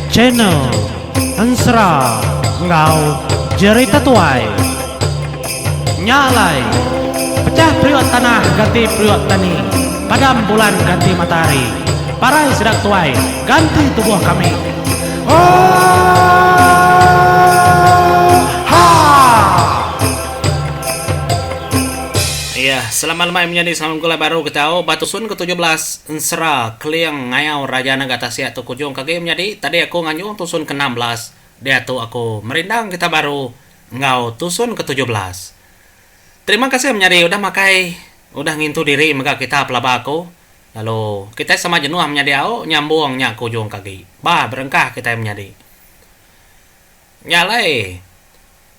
Channel Ensera enggau Jerita Tuai. Nya alai, pecah periuk tanah ganti periuk tani, padam bulan ganti matahari, parai sida tuai ganti tubuh kami. Oohaa! Iya, selamat lemai menyadi selamat begulai baru ke tau ba tusun ke 17 ensera Keling Ngayau Raja Naga Tasik tu kujung ke agi menyadi tadi aku nganjung tusun ke 16 diatu aku merindang kita baru enggau tusun ke 17. Terima kasih menyadi udah makai udah ngintu diri mega kita pelaba aku lalu kitai sama jenuh menyadi au nyambung nya ke ujung ke agi. Ba berengkah kitai menyadi. Nya alai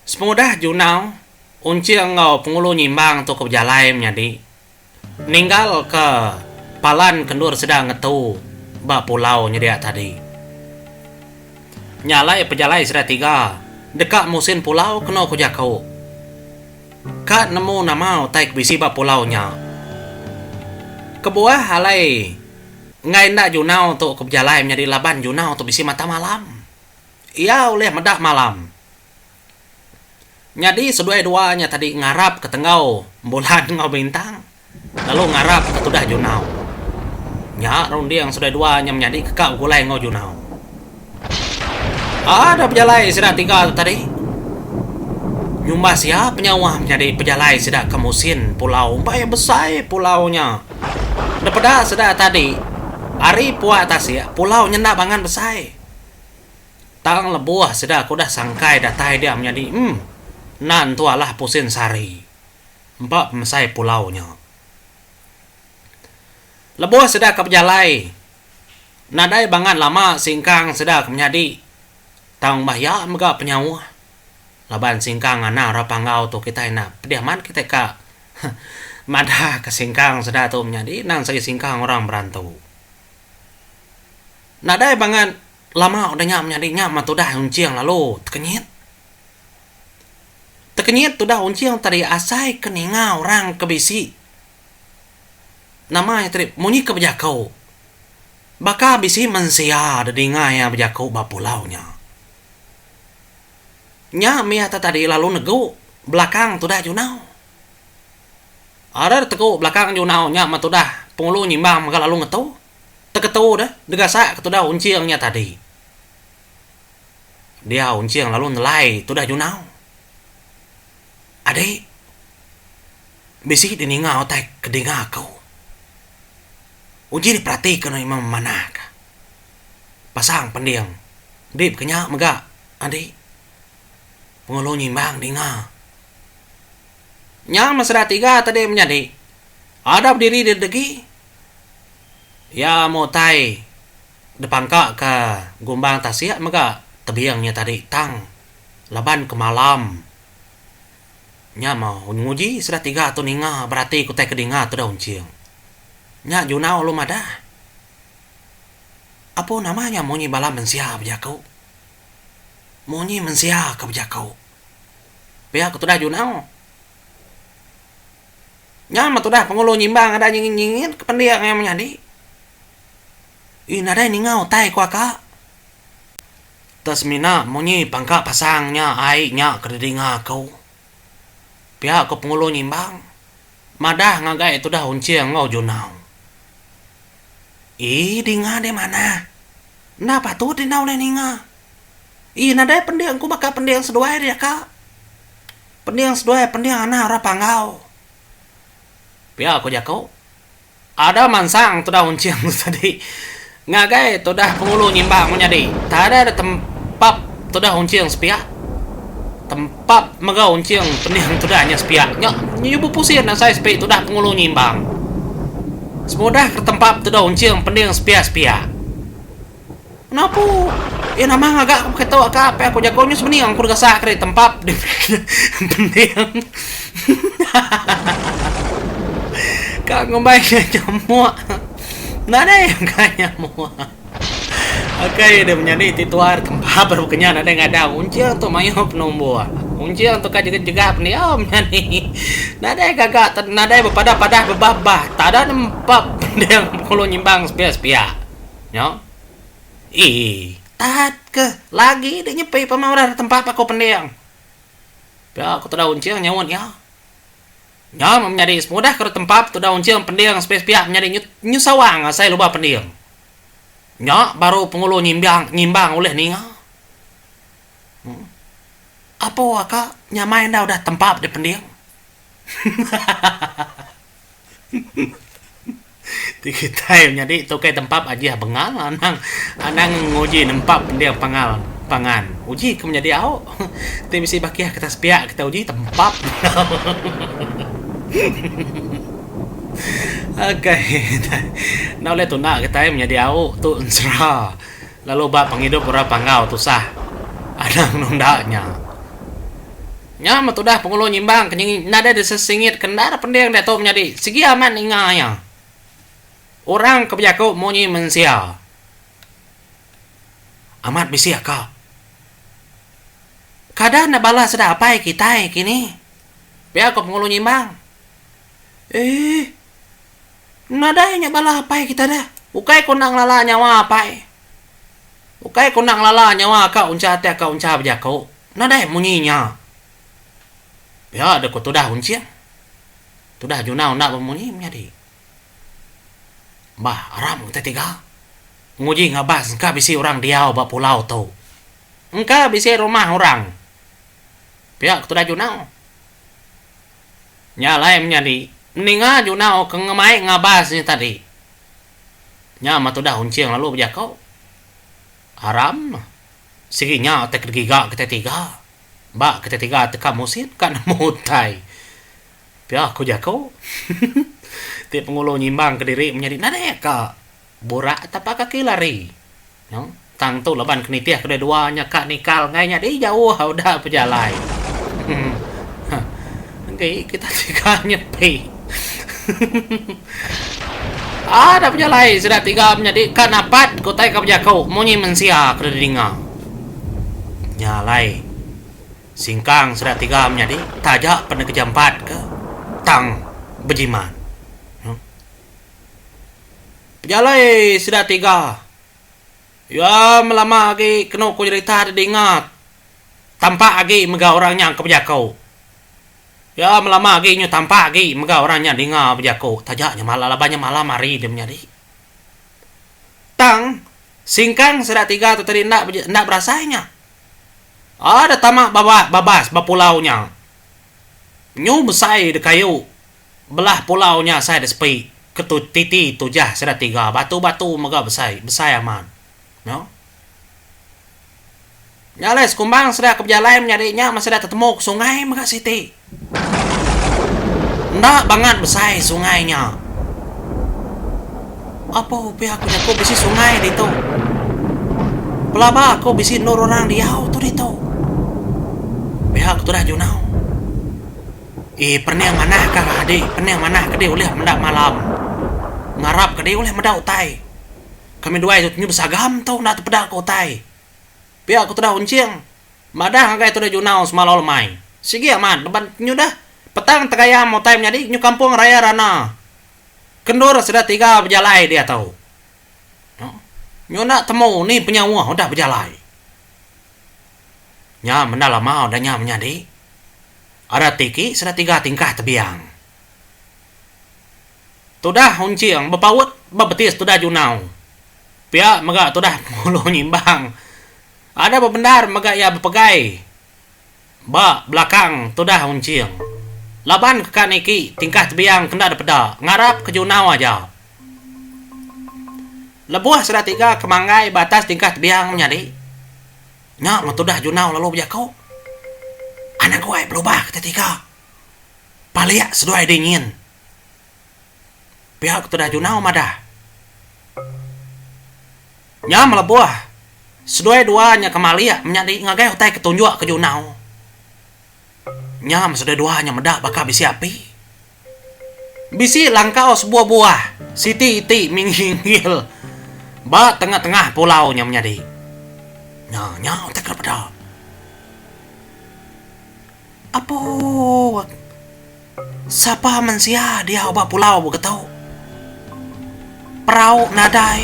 Sepengudah Junau, Unching enggau Pengulu Nyimbang tu ke bejalai menyadi ninggalka palan ke endur sida ngetu ba pulau nyedia tadi. Nya alai pejalai sida tiga deka musin pulau kenu ku jaku. Ka nemu nama utai ke bisi ba pulau nya. Kebuah alai enggai enda Junau tu ke bejalai menyadi laban Junau tu bisi mata malam. Iya ulih meda malam. Nyadi seduai dua nya tadi ngarap ke tenggau bulan enggau bintang lalu ngarap ke tudah Junau. Nya runding seduai dua nya menyadi ke ka begulai enggau Junau. Ada pejalai sida tiga tu tadi. Nyumbas iya penyauh menyadi pejalai sida ke musin pulau empai besai pulau nya. Depeda sida tadi ari puak tasik pulau nya enda bangan besai. Tang lebuh sida ke udah sangkai datai dia menyadi em enda entu alah pusin sehari empa pemesai pulau nya. Lebuh sida ke bejalai nadai bangat lama singkang sida ke menyadi tang bah iya mega penyauh laban singkang anang ra panggau tu kitai enda pedih amat kitai ka madah ka singkang sida tu menyadi endang sigi singkang orang berantu. Nadai bangat lama udah nya menyadi nya meh tudah unching lalu tekenyit. Tekenyit tudah unching tadi asai ke ninga orang ke bisi nama iya tadi munyi ke bejaku baka bisi mensia dedinga iya bejaku ba pulau nya. Nya mih iya tadi lalu negu belakang tudah junau. Ada tegu belakang junau nya meh tudah pengulu nyimbang mega lalu ngetu. Teketu deh, degasak ke tudah unching nya tadi. Dia unching lalu nelai tudah junau. Adik, bisi dininga utai ke dinga aku. Uji diperatika nuan imang memanah ka. Pasang pending dip ke nya mega adik. Pengulu nyimbang dinga. Nya meseda tiga tadi menyadi. Ada bediri degi. Iya meh utai dipangka ke gumbang tasik mega tebing nya tadi tang laban ke malam nya meh nguji sida tiga tu ninga berati ke utai ke dinga tu da unching. Nya junau lalu madah apu nama nya munyi bala mensia bejaku. Munyi mensia ke bejaku. Pia ke tudah junau. Nya meh tudah pengulu nyimbang ada nyingit-nyingit ke pendik iya menyadi. Ih nadai ninga utai ku aka. Te semina munyi pangka pasang nya ai nya ke didinga aku. Pia ku pengulu nyimbang madah ngagai tudah Unching enggau Junau. Ih dinga deh manah. Enda patut enda ulih ninga. Ih nadai pending ku baka pending seduai dia ka. Pending seduai pending anak orang Panggau. Pia ku jaku. Ada mansang tudah unching tu tadi ngagai tudah pengulu nyimbang menyadi. Tada da tempap tudah unching sepiak. Tempap mega unching pending tudah nya sepiak. Nya nyu bepusin asai sepi tudah pengulu nyimbang. Semudah ke tempap tudah unching pending sepiak-sepiak. Napu iya nama ngaga aku pakai tu aka apai aku jago nyu sebening aku gasak keri tempap di pending ka ngumbai nya nyamuk nadai ka nyamuk okay deh menyadi ti tuai tempap baru ke nya nadai ngadang unching tu mayuh penumbuh unching tu ka jegah jegah pendiau menyadi nadai gaga nadai bepadah padah bebah bah tada nempap. Pending Penghulu Nyimbang sepiak-sepiak. Nya. Ii. Tat ke lagi dek nyepi pama udah ditempap aku pending. Pia ku Tudah Unching nyaut iya. Nya meh menyadi semudah ke ditempap Tudah Unching pending sepiak-sepiak menyadi nyu nyu sawang asai luba pending. Nya baru Penghulu Nyimbang Nyimbang ulih ninga. Apo aka nyamai enda udah tempap dipending. Ti kitai menyadi tukai tempap ajih bengal anang anang nguji nempap pending pangal pangan. Uji ke menyadi au ti bisi bakih kita sepiak kita uji tempap. Okay enda ulih tunda kitai menyadi au tu ensera. Lalu ba pengidup orang Panggau tusah anang nunda nya. Nya meh tudah Penghulu Nyimbang ke nyengi nadai disesingit ke endar pending diatu menyadi sigi amat ninga iya. Orang ke bejaku munyi mensia. Amat bisi aka. Kada enda bala sida apai kitai kini? Pia ko Penghulu Nyimbang. Eeh. Nadai nya bala apai kita deh. Ukai ku enda ngelala nyawa apai. Ukai ku enda ngelala nyawa ka uncha ti aka uncha bejaku. Nadai munyi nya. Pia deh ku tudah unching. Tudah junau enda bemunyi menyadi. Bah aram kitai tiga. Nguji ngabas engka bisi orang diau ba pulau tu. Engka bisi rumah orang. Pia ku tudah junau. Nya alai menyadi, meninga Junau ke ngemai ngabas nya tadi. Nya meh tudah Unching lalu bejaku. Aram sigi nya utai ke digiga kitai tiga. Ba kitai tiga teka musin ka nemu utai. Pia ku jaku. Ti pengulu nyimbang kediri menyadi nadai ka burak tapa kaki lari. Tang tu laban ke nitih kedua dua nya ka nikal enggai nyadi jauh udah pejalai. Enggi kita tiga nyepi. Ada pejalai sida tiga menyadi ka napat ke utai ka bejaku munyi mensia ke didinga. Nya alai singkang sida tiga menyadi taja pen kejampat ke tang bejimat. Pejalai sida tiga. Iya melama agi kenu ku jerita didinga tampak agi mega orang nya ke bejaku. Iya melama agi nyu tampak agi mega orang nya dinga bejaku taja nya malam laban nya malam hari dia menyadi. Tang singkang sida tiga tu tadi enda enda berasai nya. Ada tama babas ba pulau nya. Nyu besai dekayu Belah pulau nya asai da sepi ke tu titi tujah sida tiga batu batu mega besai besai amat. No. Nya alai sekumbang sida ke bejalai menyadi nya meh sida tetemu ke sungai mega siti. Enda bangat besai sungai nya. Apo pia ku jaku bisi sungai ditu. Pelaba aku bisi endur orang diau tu ditu. Pia ku tudah Junau. Ii pening manah ka adi pening manah ke dih ulih meda malam. Ngarap ke dih ulih meda utai. Kami duai tu nyu besagam tu enda tepeda ke utai. Pia ku tudah Unching madah ngagai tudah Junau semalau lemai. Sigi amat laban nyu dah petang tegayam utai menyadi nyu kampung raya rana. Ke endur sida tiga bejalai diatu. Nyu enda temu ni penyauh udah bejalai. Nya menda lama udah nya menyadi. Ada tiki sida tiga tingkah tebiang. Tudah Unching bepaut ba betis tudah Junau. Pia mega tudah Penghulu Nyimbang. Ada bebendar mega iya bepegai ba belakang tudah Unching. Laban ke ka niki tingkah tebiang ke enda dipeda ngarap ke Junau aja. Lebuh sida tiga ke manggai ba atas tingkah tebiang menyadi. Nya meh tudah Junau lalu bejaku, Anak guai belubah ke tetiga. Palik seduai dingin. Pia ke tudah Junau madah. Nya melebuh seduai dua nya ke malik menyadi ngagai utai ke tunjuk ke Junau. Nya meh seduai dua nya meda baka bisi api. Bisi langkau sebuah buah siti iti minggil ba tengah-tengah pulau nya menyadi. Nya nya utai kena peda. Apo sapa mensia diau ba pulau begitu. Perau nadai.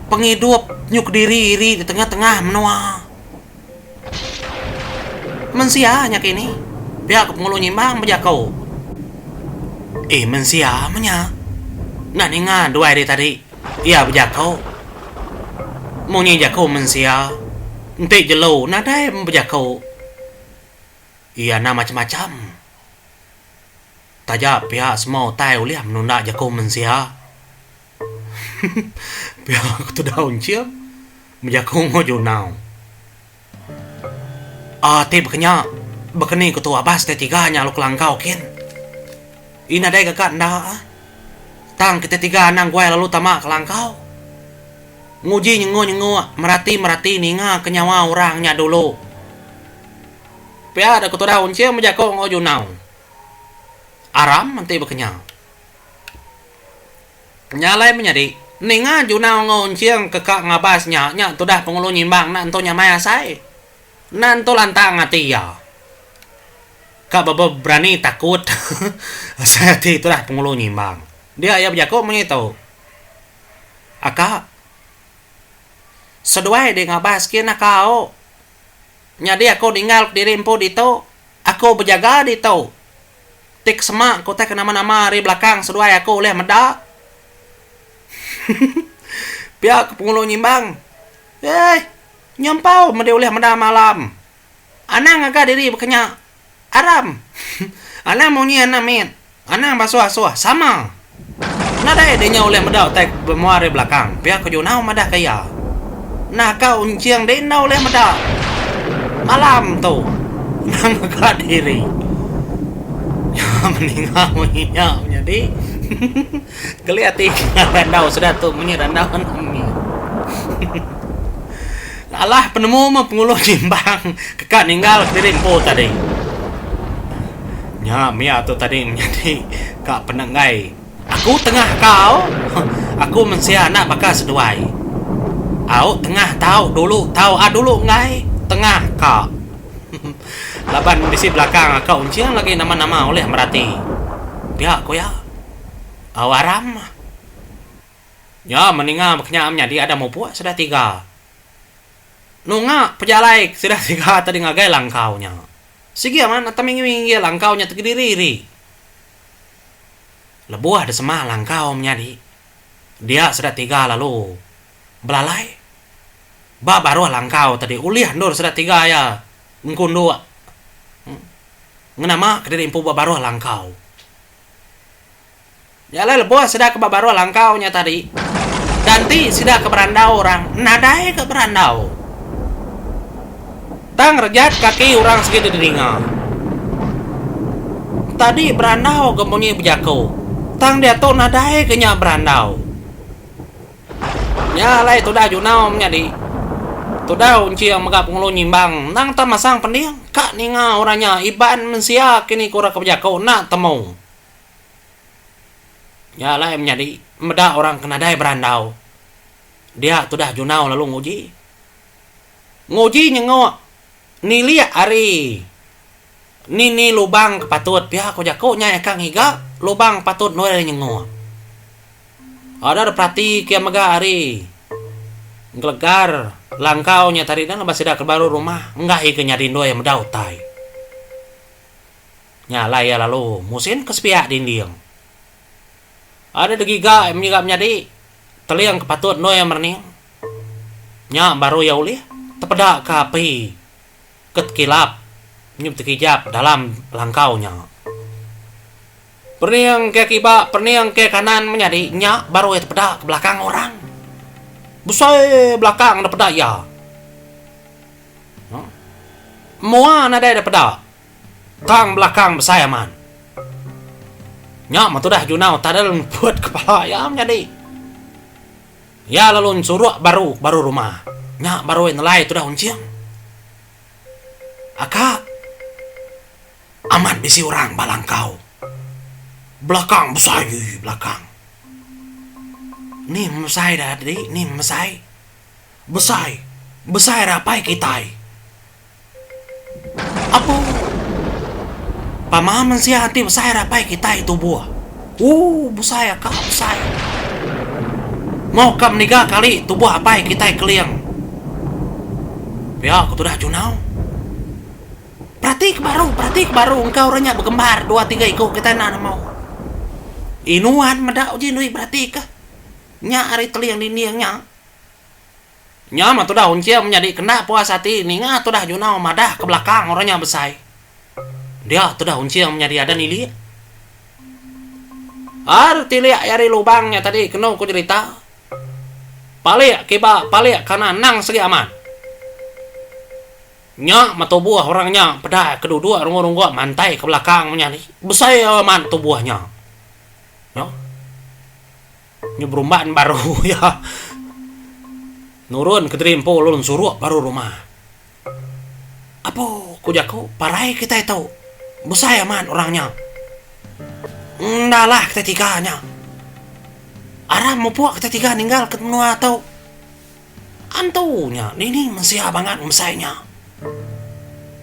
Pengidup nyu kediri iri di tengah-tengah menua. Mensia nya kini, pia ke Pengulu Nyimbang bejaku. Eh mensia meh nya. Enda ninga duai diri tadi iya bejaku. Munyi jaku mensia enti jelu nadai bejaku. Iya enda macam-macam. Taja pia semua utai ulih menunda jaku mensia. Pia ku tudah Unching bejaku enggau Junau. Aaa ti baka nya, baka ni ku tu abas ti tiga nya lalu kelangkau kin. Ih nadai gaga enda ah. Tang kita tiga anang guai lalu tama kelangkau. Nguji nyengu-nyengu merati-merati ninga ke nyawa orang nya dulu. Pia da ku tudah Unching bejaku enggau Junau. Aram enti baka nya. Nya alai menyadi, ninga Junau enggau Unching ke ka ngabas nya, nya tudah Pengulu Nyimbang enda entu nyamai asai. Enda entu lantang ati iya. Ka bebe berani takut asai ati tudah Pengulu Nyimbang. Dia iya bejaku munyi tu. Aka. Seduai di ngabas kin aka au. Nyadi aku ninggal kediri empu ditu. Aku bejaga ditu. Ti ke sema ke utai ke nama-nama ari belakang seduai aku ulih meda. Pia ke Pengulu Nyimbang. Eeh, nyampau medi ulih meda malam. Anang ngaga diri baka nya. Aram. Anang munyi anak mit. Anang basuh-asuh. Sama. Nadai deh nya ulih meda utai ke bemua ari belakang, pia ku Junau madahka iya. Naka unching deh enda ulih meda. Malam tu, anang mega diri. Nya meninga munyi nya menyadi. Geli ati randau sida tu munyi randau anak mit. Alah penemu meh pengulu nyimbang ke ka ninggal kediri empu tadi. Nya mia tu tadi menyadi ka penenggai. Aku tengah kau. Aku mensia enda baka seduai. Au tengah tau dulu tau a dulu enggai tengah ka. Laban bisi belakang aka unching lagi nama-nama ulih merati. Pia ku iya. Au aram. Nya meninga baka nya menyadi ada mupuk sida tiga. Nunga pejalai sida tiga tadi ngagai langkau nya. Sigi amat ata minggir-minggir langkau nya tegediri iri. Lebuh da sema langkau menyadi, dia sida tiga lalu belalai. Ba baruh langkau tadi ulih endur sida tiga iya engkunduk ngenama kediri empu ba baruh langkau. Nya alai lebuh sida ke ba baruh langkau nya tadi, ganti sida ke berandau orang nadai ke berandau. Tang rejat kaki orang sigi didinga. Tadi berandau ga munyi bejaku, tang diatu nadai ke nya berandau. Nya alai tudah Junau menyadi. Tudah Unching mega Pengulu Nyimbang endang tang masang pending ka ninga orang nya Iban mensia kini ku orang ke bejaku enda temu. Nya alai menyadi meda orang ke nadai berandau dia tudah Junau lalu nguji. Nguji nyenguk nilik ari ni-ni lubang ke patut pia ku jaku nya iya ka ngiga lubang patut endur iya nyenguk. Ada diperati ke mega ari gelegar langkau nya tadi laban sida ke baru rumah enggai ke nyadi endur iya meda utai. Nya alai iya lalu musin ke sepiak dinding. Ada degiga menyiga menyadi teling ke patut endur iya merening. Nya baru iya ulih tepeda ke api ke tekilap nyu betekijap dalam langkau nya. Perening ke kiba perening ke kanan menyadi nya baru iya tepeda ke belakang orang. Besai belakang dep peda iya. Mua nadai dep peda. Tang belakang besai amat. Nya meh tudah Junau tadal ngeput kepala iya menyadi. Iya lalu ensuruk baru baru rumah. Nya baru iya nelai tudah Unching. Aka amat bisi orang ba langkau. Belakang besai belakang. Ni mesai dah tadi, ni mesai. Besai, besai rapai kitai. Apu. Pama mensia enti besai rapai kitai tubuh. Ooh besai aka besai. Moh ka meniga kali tubuh apai kitai Keling. Pia ku tudah Junau. Perati ke baru, perati ke baru engka orang nya begembar dua tiga iku kitai enda nemu. Inuan meda uji ndui berati ke nya ari teling dinding nya. Nya mah tudah Unching menyadi kenda puas ati ninga tudah Junau madah ke belakang orang nya besai. Dia tudah Unching menyadi ada nilik. Ar tilik ari lubang nya tadi kenu ku jerita. Palik kiba palik kanan nang segi amat. Nya mah tubuh orang nya peda ke duduk runggu-runggu mantai ke belakang menyadi besai amat tubuh nya. Nya. Nyu berumban baru iya. Nurun ke diri empu lalu ensuruk baru rumah. Apo ku jaku parai kitai tu. Besai amat orang nya. Enda alah kitai tiga nya. Aram mupuk kitai tiga ninggal ke menua tu. Antu nya dini mensia bangat ngemesai nya.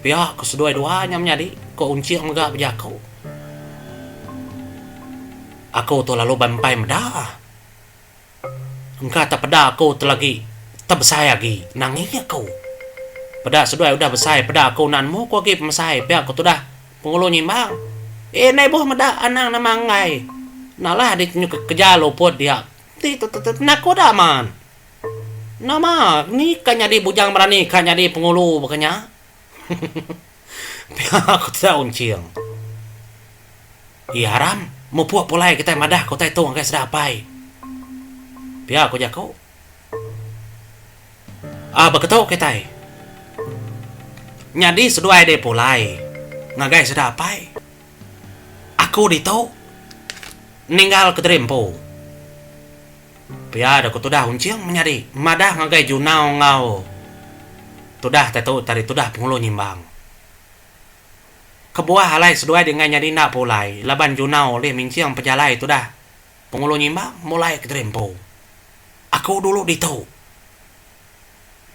Pia ku seduai dua nya menyadi, ku Unching mega bejaku. Aku tu lalu bai empai meda. Engka tepeda aku tu lagi tebesai agi nangi aku. Peda seduai udah besai peda aku enda nemu ku agi pemesai pia ku tudah Pengulu Nyimbang. Eh enda ibuh meda anang nama enggai. Nalah di keja luput dia. Ti tu penakut amat. Nama ni ka nyadi bujang berani ka nyadi pengulu baka nya. Pia ku Tida Unching. Iya aram mupuk pulai kitai madah ke utai tu ngagai sida apai. Pia ku jaku. Ah beketu kitai. Nyadi seduai deh pulai ngagai sida apai. Aku ditu ninggal kediri empu. Pia deh ku tudah Unching menyadi madah ngagai Junau enggau tudah tai tu tadi tudah Pengulu Nyimbang. Kebuah alai seduai dingai nyadi enda pulai laban Junau ulih minching pejalai tudah Pengulu Nyimbang mulai kediri empu. Aku dulu ditu.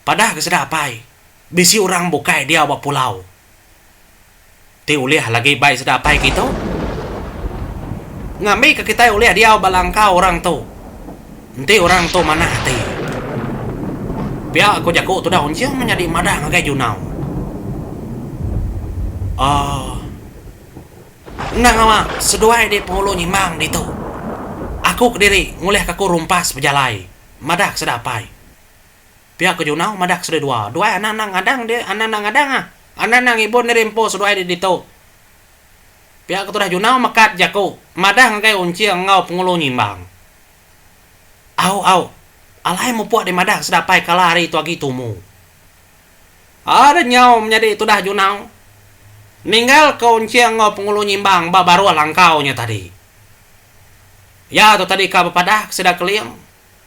Padah ke sida apai bisi orang bukai diau ba pulau. Ti ulih lagi bai sida apai kitu. Ngambika kitai ulih diau ba langkau orang tu. Enti orang tu manah ati. Pia ku jaku tudah Unching menyadi madah ngagai Junau. Aaa. Enda ngawa seduai di Penghulu Nyimbang ditu. Aku kediri ngulihka aku rumpas bejalai madah ke sida apai. Pia ke Junau madah ke seduai dua. Duai anang anang ngadang dia anang anang ngadang ah. Anang anang ngibun diri empu seduai di ditu. Pia ke tudah Junau mekat jaku madah ngagai Unching enggau Pengulu Nyimbang. Au au. Alai mupuk di madah ke sida apai kala hari tu agi tumu. Ada nyau menyadi tudah Junau ninggal ke Unching enggau Pengulu Nyimbang ba baruh langkau nya tadi. Iya tu tadi ka bepadah ke sida Keling.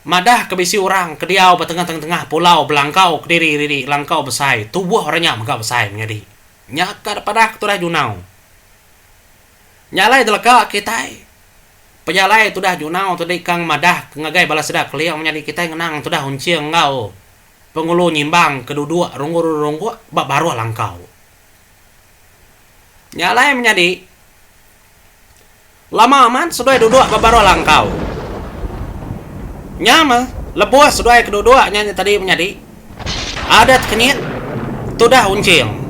Madah ke bisi orang ke diau ba tengah-tengah pulau belangkau kediri riri langkau besai tubuh orang nya mega besai menyadi. Nya ka padah ke tudah Junau. Nya alai deleka kitai pejalai tudah Junau tu dikang madah ke ngagai bala sida keling menyadi kitai ngenang tudah Unching enggau Pengulu Nyimbang ke duduk runggu-rungguk ba baruh langkau. Nya alai menyadi. Lama amat seduai duduk ba baruh langkau. Nya meh lebuh seduai ke duduk nya nya tadi menyadi adat kenyit tudah unching.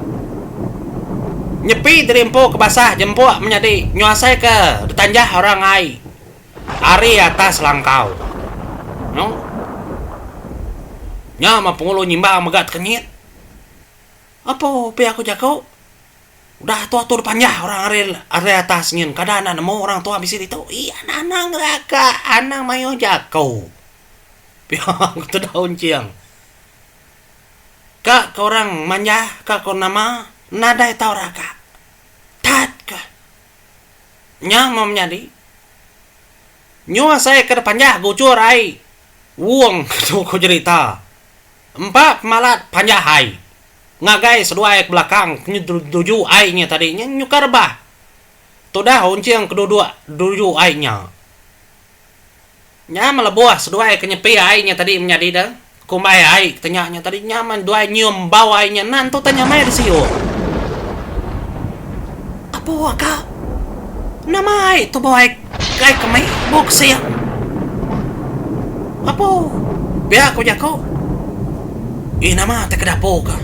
Nyepi diri empu ke basah jempuk menyadi nyu asai ke ditanjah orang ai ari atas langkau. Nyu. Nya meh pengulu nyimbang mega tekenyit. Apo pia ku jaku. Udah tua tu panjah orang ari ari atas nyin kada enda nemu orang tua bisi ditu. Ii anang anang ngeraka anang mayuh jaku. Pia ku tudah Unching. Ka ke orang manjah ka ke nama nadai tau raka. Tat ka. Nya meh menyadi. Nyu asai ke panjah guchur ai wung tu ku jerita. Empa pemalat panjah ai. Ngagai seduai ke belakang nuju ai nya tadi nya nyuka rebah. Tudah Unching ke duduk nuju ai nya. Nya melebuh seduai ke nyepi ai nya tadi menyadi de kumbai ai ke tenya nya tadi nya meh duai nyium bau ai nya nan tu tanya meh disium. Apu aka nama ai tu bau ai ai kemi bau kesing. Apu. Pia ku jaku. Ih nama ti ke dapur ka.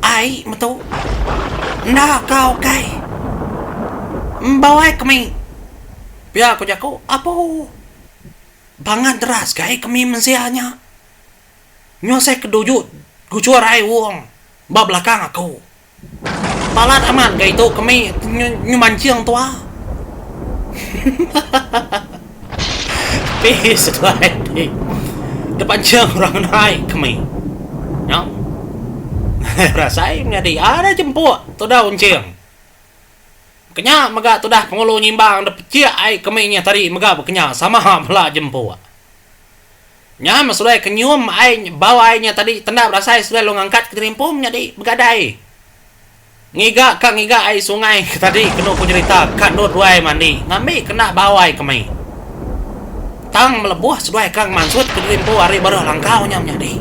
Ai metu. Enda ka ukai. Embau ai kemi. Pia ku jaku. Apu. Bangat deras ga ai kemi mensia nya. Nyau sai ke duju guchur ai wong ba belakang aku. Balat amat ga itu kemi nyu manching tua. Pi seduai ti tepanching orang ngena ai kemi. Nya. Rasai menyadi ada jempuk tudah unching. Kenya mega tudah pengulu nyimbang dep pechik ai kemi nya tadi mega bekenya sama bela jempuk. Nya meh seduai ke nyium ai bau ai nya tadi tenda berasai seduai lalu ngangkat ke diri empu menyadi begadai. Ngiga ka ngiga ai sungai ke tadi kenu ku jerita ka endur duai mandi ngambi kena bau ai kemi. Tang melebuh seduai ka ngemansut ke diri empu ari baruh langkau nya menyadi.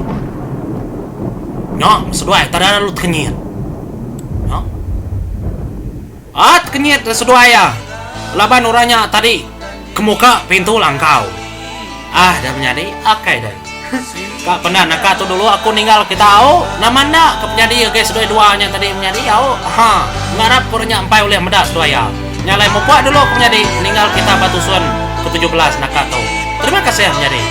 Nya meh seduai tada lalu tekenyit. Nya. At kenyit seduai iya laban orang nya tadi ke muka pintu langkau. Ah dah menyadi akai deh. Ka penda naka tu dulu aku ninggal kita au nama enda ke penyadi agai seduai dua nya tadi menyadi au ha ngarap ke orang nya empai ulih meda seduai iya. Nya alai mupuk dulu ke menyadi ninggal kita ba tusun ke 17 naka tu. Terima kasih menyadi.